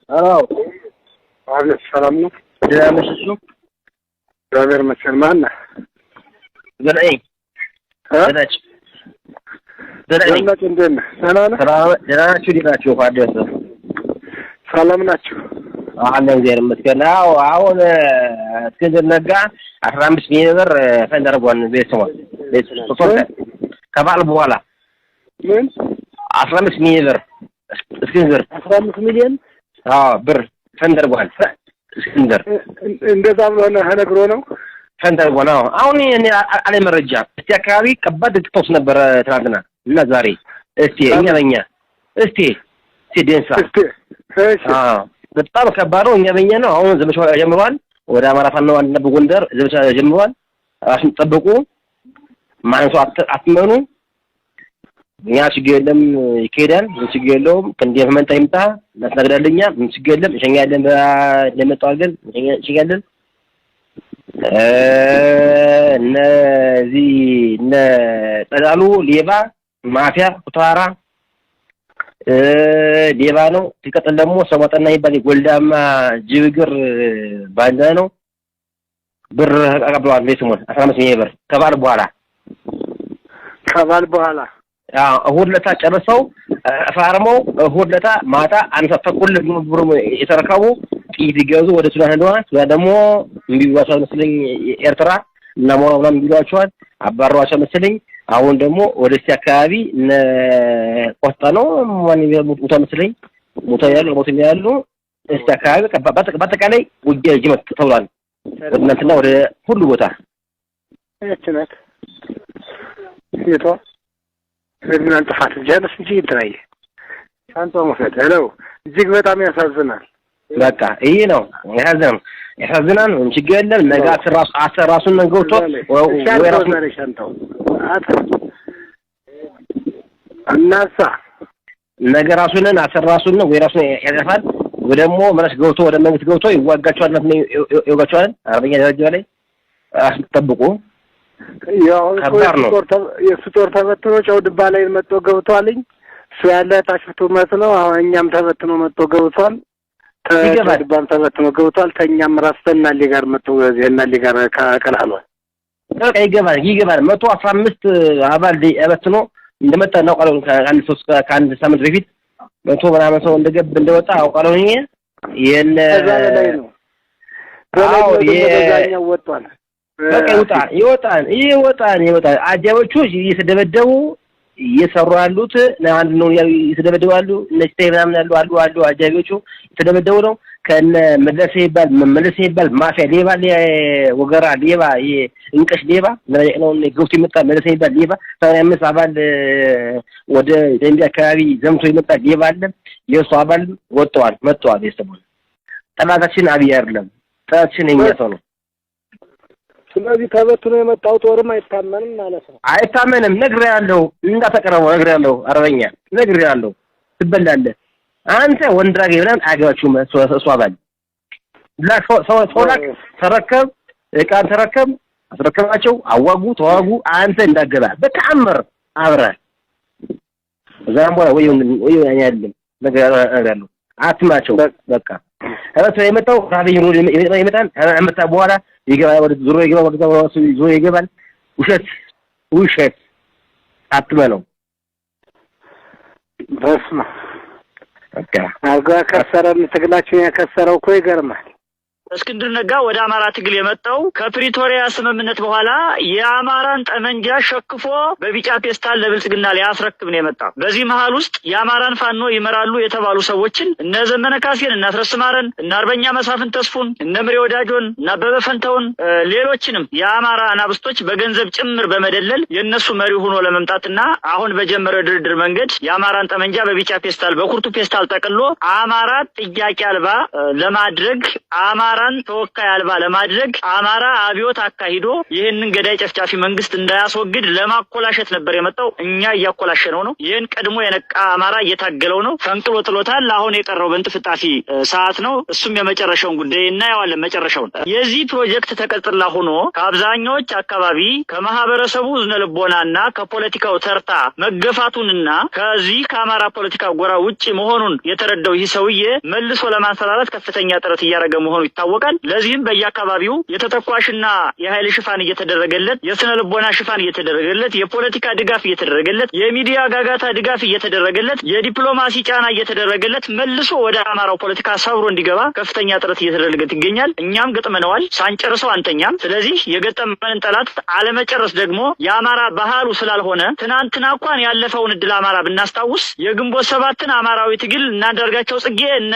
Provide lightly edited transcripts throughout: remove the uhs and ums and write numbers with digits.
አዎ። አቤት፣ ሰላም ነው? ደህና ነሽ? እሱ እግዚአብሔር ይመስገን። ማን ነህ? ዘርአይ። እ? ዘናች ዘርአይ። ዘናጭ፣ እንዴት ነህ? ደህና ነህ? ሰላም፣ ደህና ናችሁ? እንዴት ናችሁ? ፋደስ። ሰላም ናችሁ? አለን፣ እግዚአብሔር ይመስገን። አዎ፣ አሁን እስክንድር ነጋ 15 ሚሊዮን ብር ፈንድ አድርጓል። ቤተሰቧን ቤተሰቦቿን ከበዓል በኋላ። ምን? 15 ሚሊዮን ብር እስክንድር። 15 ሚሊዮን? አዎ፣ ብር ፈንድ አድርጓል እስክንድር። እንደዛ ብሎ ነግሮ ነው? ፈንድ አድርጓል። አዎ፣ አሁን እኔ አለ መረጃ እስቲ አካባቢ ከባድ ተኩስ ነበረ ትናንትና እና ዛሬ እስቲ እኛ በኛ እስቲ ደንሳ። እስቲ እሺ። አዎ፣ በጣም ከባድ ነው። እኛ በኛ ነው። አሁን ዘመቻ ጀምሯል። ወደ አማራ ፋኖ አንድነት በጎንደር ዘመቻ ጀምሯል። ራሱን ጠብቁ። ማንም ሰው አትመኑ። እኛ ችግር የለም፣ ይካሄዳል። ምን ችግር የለውም። ከእንዲህ መጣ ይምጣ፣ እናስተናግዳለን። እኛ ምን ችግር የለም። እንሸኛለን። እንደመጣው አድርገን እንሸኛለን። እነዚህ እነ ጸዳሉ ሌባ፣ ማፊያ፣ ኩታራ ሌባ ነው። ሲቀጥል ደግሞ ሰሞጠና የሚባል የጎልዳማ ጅብግር ባንዳ ነው። ብር ተቀብለዋል። ቤስሞን 15 ሚሊዮን ብር ከበዓል በኋላ። ከበዓል በኋላ? አዎ፣ እሑድ ዕለታ ጨርሰው ፈርመው እሑድ ዕለታ ማታ 1 ሰዓት ተኩል ብሩ የተረከቡ ጥይት ሊገዙ ወደ ሱዳን ሄደዋል። ሱዳን ደግሞ እምቢ ብሏቸዋል መሰለኝ። ኤርትራ እና ሞራ ምናምን እምቢ ብሏቸዋል፣ አባረዋቸዋል መሰለኝ። አሁን ደግሞ ወደ እስቲ አካባቢ እነ ቆስጣ ነው ማን ሞቷ መሰለኝ፣ ሞታ ያሉ ሞቶ ያሉ እስቲ አካባቢ በአጠቃላይ ውጊያ ጅመት ተብሏል። ወደ እናንተና ወደ ሁሉ ቦታ። ያቺ ናት የቷ? ምን አንጥፋት ጀለስ እንጂ እንትናየ ሻንጣ መውሰድ። Hello፣ እጅግ በጣም ያሳዝናል። በቃ ይሄ ነው፣ ያሳዝናል፣ ያሳዝናል። ምንም ችግር የለም። ነገ 10 ራሱ 10 ራሱን ገብቶ ወይ ራሱ ዛሬ ሻንጣው እናሳ ነገ ራሱንን 10 ራሱን ወይ ራሱን ያጠፋል ወይ ደግሞ መለስ ገብቶ ወደ መንግስት ገብቶ ይዋጋቸዋል ማለት ነው። ይዋጋቸዋል። አርበኛ ደረጃ ላይ ራሱን ጠብቁ። ያው እኮ ከባድ ነው። የእሱ ጦር ተበትኖ ጨው ድባ ላይ መጥቶ ገብቷልኝ። እሱ ያለ ታች ቱመት ነው። አሁን እኛም ተበትኖ መጥቶ ገብቷል። ይገባል። ጨው ድባም ተበትኖ ገብቷል። ተኛም ራስ ተናሌ ጋር መጥቶ እናሌ ጋር ቀላቅሏል። በቃ ይገባል፣ ይገባል። 115 አባል በትኖ እንደመጣ እናውቃለን። ከአንድ ሶስት ከአንድ ሳምንት በፊት 100 ምናምን ሰው እንደገብ እንደወጣ አውቃለሁ። እኔ የነ ከዛ በላይ ነው። በላይ አዎ፣ ነው። ወደዛኛው ወጥቷል። በቃ ይውጣ፣ ይወጣል፣ ይወጣል፣ ይወጣል። አጃቦቹ እየተደበደቡ እየሰሩ ያሉት አንድ ነው ያሉ እየተደበደቡ ያሉ እነ ሲታይ ምናምን ያሉ አሉ አሉ አጃቢዎቹ እየተደበደቡ ነው። ከነ መለሰ ይባል መለሰ ይባል ማፊያ ሌባ፣ ወገራ ሌባ፣ እንቀሽ ሌባ ነው ገብቶ የመጣ መለሰ ይባል ሌባ 85 አባል ወደ ደንቢ አካባቢ ዘምቶ የመጣ ሌባ አለ። የእሱ አባል ወጥተዋል መጥተዋል። የሰሞኑን ጠላታችን አብይ አይደለም፣ ጠላታችን የኛ ሰው ነው። ስለዚህ ተበትኖ የመጣው ጦርም አይታመንም ማለት ነው። አይታመንም። ነግሬሃለሁ፣ እንዳተቀረበው ነግሬሃለሁ። አርበኛ ነግሬሃለሁ። ትበላለህ አንተ ወንድራጌ ምናምን አያገባችሁም። እሱ አባል ላክ ሰው ሰው ላክ፣ ተረከብ፣ ዕቃን ተረከብ፣ አስረከባቸው፣ አዋጉ፣ ተዋጉ። አንተ እንዳገባ በተአምር አብረህ እዛም በኋላ ወይ ወይ እኔ አይደለም ነግሬሃለሁ። አትማቸው በቃ እረሱ የመጣው አብይ ኑሮ ይመጣል። ከመጣ በኋላ ይገባል፣ ወደ ዞሮ ይገባል፣ ወደ ዞሮ ይገባል። ውሸት ውሸት አትመነው። በስመ በቃ አድርጎ ያከሰረን ትግላችን ያከሰረው እኮ ይገርማል። እስክንድር ነጋ ወደ አማራ ትግል የመጣው ከፕሪቶሪያ ስምምነት በኋላ የአማራን ጠመንጃ ሸክፎ በቢጫ ፔስታል ለብልጽግና ሊያስረክብ ነው የመጣው። በዚህ መሀል ውስጥ የአማራን ፋኖ ይመራሉ የተባሉ ሰዎችን እነ ዘመነ ካሴን፣ እነ አስረስ ማረን፣ እነ አርበኛ መሳፍን ተስፉን፣ እነ ምሬ ወዳጆን፣ እነ አበበ ፈንተውን፣ ሌሎችንም የአማራ አናብስቶች በገንዘብ ጭምር በመደለል የእነሱ መሪ ሆኖ ለመምጣትና አሁን በጀመረው ድርድር መንገድ የአማራን ጠመንጃ በቢጫ ፔስታል በኩርቱ ፔስታል ጠቅሎ አማራ ጥያቄ አልባ ለማድረግ አማራ አማራን ተወካይ አልባ ለማድረግ፣ አማራ አብዮት አካሂዶ ይህንን ገዳይ ጨፍጫፊ መንግስት እንዳያስወግድ ለማኮላሸት ነበር የመጣው። እኛ እያኮላሸነው ነው። ይህን ቀድሞ የነቃ አማራ እየታገለው ነው። ፈንቅሎ ጥሎታል። አሁን የቀረው በእንጥፍጣፊ ሰዓት ነው። እሱም የመጨረሻውን ጉዳይ እናየዋለን። መጨረሻውን የዚህ ፕሮጀክት ተቀጥላ ሆኖ ከአብዛኛዎች አካባቢ ከማህበረሰቡ እዝነ ልቦናና ከፖለቲካው ተርታ መገፋቱንና ከዚህ ከአማራ ፖለቲካ ጎራ ውጭ መሆኑን የተረዳው ይህ ሰውዬ መልሶ ለማንሰራራት ከፍተኛ ጥረት እያደረገ መሆኑ ይታወቃል። ለዚህም በየአካባቢው የተተኳሽና የኃይል ሽፋን እየተደረገለት፣ የስነ ልቦና ሽፋን እየተደረገለት፣ የፖለቲካ ድጋፍ እየተደረገለት፣ የሚዲያ ጋጋታ ድጋፍ እየተደረገለት፣ የዲፕሎማሲ ጫና እየተደረገለት መልሶ ወደ አማራው ፖለቲካ ሰብሮ እንዲገባ ከፍተኛ ጥረት እየተደረገለት ይገኛል። እኛም ገጥመነዋል። ሳንጨርሰው አንተኛም። ስለዚህ የገጠመንን ጠላት አለመጨረስ ደግሞ የአማራ ባህሉ ስላልሆነ፣ ትናንትና እንኳን ያለፈውን እድል አማራ ብናስታውስ የግንቦት 7ን አማራዊ ትግል እነ አንዳርጋቸው ጽጌ፣ እነ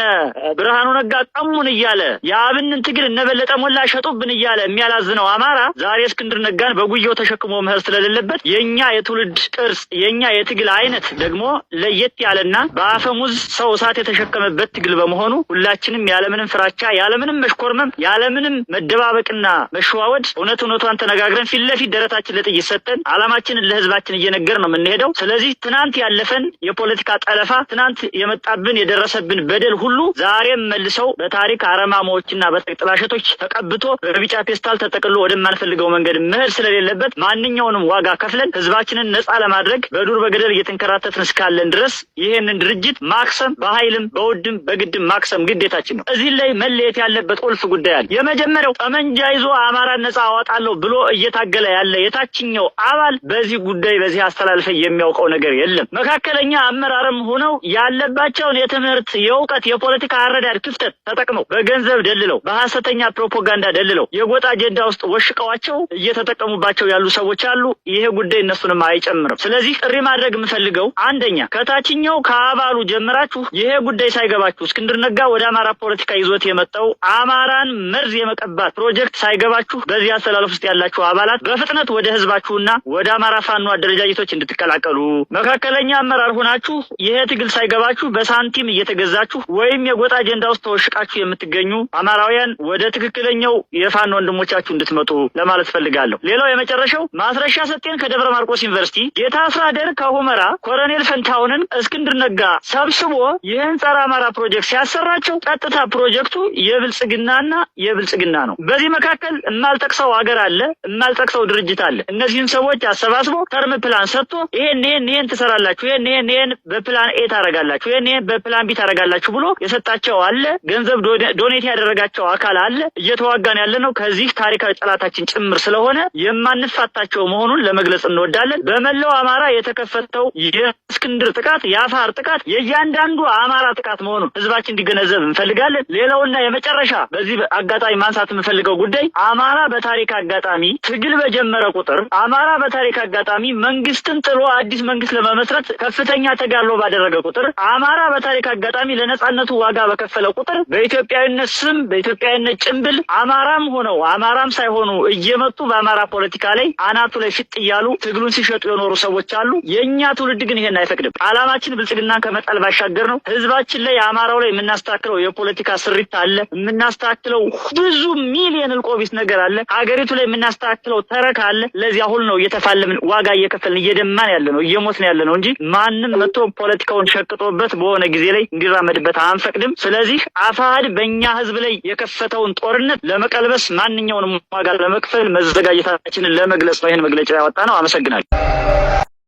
ብርሃኑ ነጋ ቀሙን እያለ፣ የአብንን ትግል እነ በለጠ ሞላ ሸጡብን እያለ የሚያላዝነው አማራ ዛሬ እስክንድር ነጋን በጉያው ተሸክሞ መሄድ ስለሌለበት፣ የኛ የትውልድ ቅርጽ፣ የኛ የትግል አይነት ደግሞ ለየት ያለና በአፈሙዝ ሰው እሳት የተሸከመበት ትግል በመሆኑ ሁላችንም ያለምንም ፍራቻ፣ ያለምንም መሽኮርመም፣ ያለምንም መደባበቅና መሸዋወድ እውነት እውነቷን ተነጋግረን ፊት ለፊት ደረታችን ለጥይት ሰጠን አላማችንን ለህዝባችን እየነገር ነው የምንሄደው። ስለዚህ ትናንት ያለፈን የፖለቲካ ጠለፋ፣ ትናንት የመጣብን የደረሰብን በደል ሁሉ ዛሬም መልሰው በታሪክ አረማሞዎችና በጥላሸቶች ተቀብቶ በቢጫ ፌስታል ተጠቅሎ ወደማንፈልገው መንገድ መሄድ ስለሌለበት፣ ማንኛውንም ዋጋ ከፍለን ህዝባችንን ነፃ ለማድረግ በዱር በገደል እየተንከራተትን እስካለን ድረስ ይህንን ድርጅት ማክሰም፣ በኃይልም በውድም በግድም ማክሰም ግዴታችን ነው። እዚህ ላይ መለየት ያለበት ቁልፍ ጉዳይ አለ። የመጀመሪያው ጠመንጃ ይዞ አማራን ነፃ አወጣለሁ ብሎ እየታገለ ያለ የታችኛው አባል በዚህ ጉዳይ በዚህ አስተላልፈ የሚያውቀው ነገር የለም። መካከለኛ አመራርም ሆነው ያለባቸውን የትምህርት፣ የእውቀት፣ የፖለቲካ አረዳድ ክፍተት ተጠቅመው በገንዘብ ደልለው፣ በሀሰተኛ ፕሮፓጋንዳ ደልለው የጎጥ አጀንዳ ውስጥ ወሽቀዋቸው እየተጠቀሙባቸው ያሉ ሰዎች አሉ። ይሄ ጉዳይ እነሱንም አይጨምርም። ስለዚህ ጥሪ ማድረግ የምፈልገው አንደኛ ከታችኛው ከአባሉ ጀምራችሁ ይሄ ጉዳይ ሳይገባችሁ፣ እስክንድር ነጋ ወደ አማራ ፖለቲካ ይዞት የመጣው አማራን መርዝ የመቀባት ፕሮጀክት ሳይገባችሁ በዚህ አሰላለፍ ውስጥ ያላችሁ አባላት በፍጥነት ወደ ህዝባችሁና ወደ አማራ ፋኖ አደረጃጀቶች እንድትቀላቀሉ፣ መካከለኛ አመራር ሆናችሁ ይሄ ትግል ሳይገባችሁ በሳንቲም እየተገዛችሁ ወይም የጎጥ አጀንዳ ውስጥ ተወሽቃችሁ የምትገኙ አማራውያን ወደ ትክክለኛው የፋኖ ወንድሞቻችሁ እንድትመጡ ለማለት ፈልጋለሁ። ሌላው የመጨረሻው ማስረሻ ሰጤን ከደብረ ማርቆስ ዩኒቨርሲቲ፣ ጌታ አስራደር ከሁመራ፣ ኮሎኔል ፈንታሁንን እስክንድር ነጋ ሰብስቦ ይህን ጸረ አማራ ፕሮጀክት ሲያሰራቸው ቀጥታ ፕሮጀክቱ የብልጽግናና የብልጽግና ነው። በዚህ መካከል የማልጠቅሰው ሀገር አለ፣ የማልጠቅሰው ድርጅት አለ። እነዚህን ሰዎች አሰባስቦ term plan ሰጥቶ ይሄን ይሄን ይሄን ትሰራላችሁ፣ ይሄን ይሄን ይሄን በ plan A ታረጋላችሁ፣ ይሄን ይሄን በ plan B ታረጋላችሁ ብሎ የሰጣቸው አለ። ገንዘብ donate ያደረጋቸው አካል አለ። እየተዋጋን ያለ ነው ከዚህ ታሪካዊ ጠላታችን ጭምር ስለሆነ የማንፋታቸው መሆኑን ለመግለጽ እንወዳለን። በመላው አማራ የተከፈተው የእስክንድር ጥቃት፣ የአፋር ጥቃት የእያንዳንዱ አማራ ጥቃት መሆኑን ህዝባችን እንዲገነዘብ እንፈልጋለን። ሌላውና የመጨረሻ በዚህ አጋጣሚ ማንሳት የምፈልገው ጉዳይ፣ አማራ በታሪክ አጋጣሚ ትግል በጀመረ ቁጥር፣ አማራ በታሪክ አጋጣሚ መንግስትን ጥሎ አዲስ መንግስት ለመመስረት ከፍተኛ ተጋድሎ ባደረገ ቁጥር፣ አማራ በታሪክ አጋጣሚ ለነጻነቱ ዋጋ በከፈለ ቁጥር በኢትዮጵያዊነት ስም፣ በኢትዮጵያዊነት ጭንብል አማራም ሆነው አማራም ሳይሆኑ እየመጡ በአማራ ፖለቲካ ላይ አናቱ ላይ ሽጥ እያሉ ትግሉን ሲሸጡ የኖሩ ሰዎች አሉ። የእኛ ትውልድ ግን ይሄን አይፈቅድም። አላማችን ብልጽግናን ከመጣል ባሻገር ነው። ህዝባችን ላይ፣ አማራው ላይ የምናስተካክለው የፖለቲካ ስሪት አለ። የምናስተካክለው ብዙ ሚሊየን እልቆ ቢስ ነገር አለ። ሀገሪቱ ላይ የምናስተካክለው ተረክ አለ። ለዚያ ሁሉ ነው እየተፋለምን፣ ዋጋ እየከፈልን፣ እየደማን ያለ ነው፣ እየሞትን ያለ ነው እንጂ ማንም መጥቶ ፖለቲካውን ሸቅጦበት በሆነ ጊዜ ላይ እንዲራመድበት አንፈቅድም። ስለዚህ አፋህድ በእኛ ህዝብ ላይ የከፈተውን ጦርነት ለመቀልበስ ማንኛውንም ዋጋ ለመክፈል መዘጋጀታችንን ለመግለጽ ነው ይህን መግለጫ ያወጣነው። አመሰግናለሁ።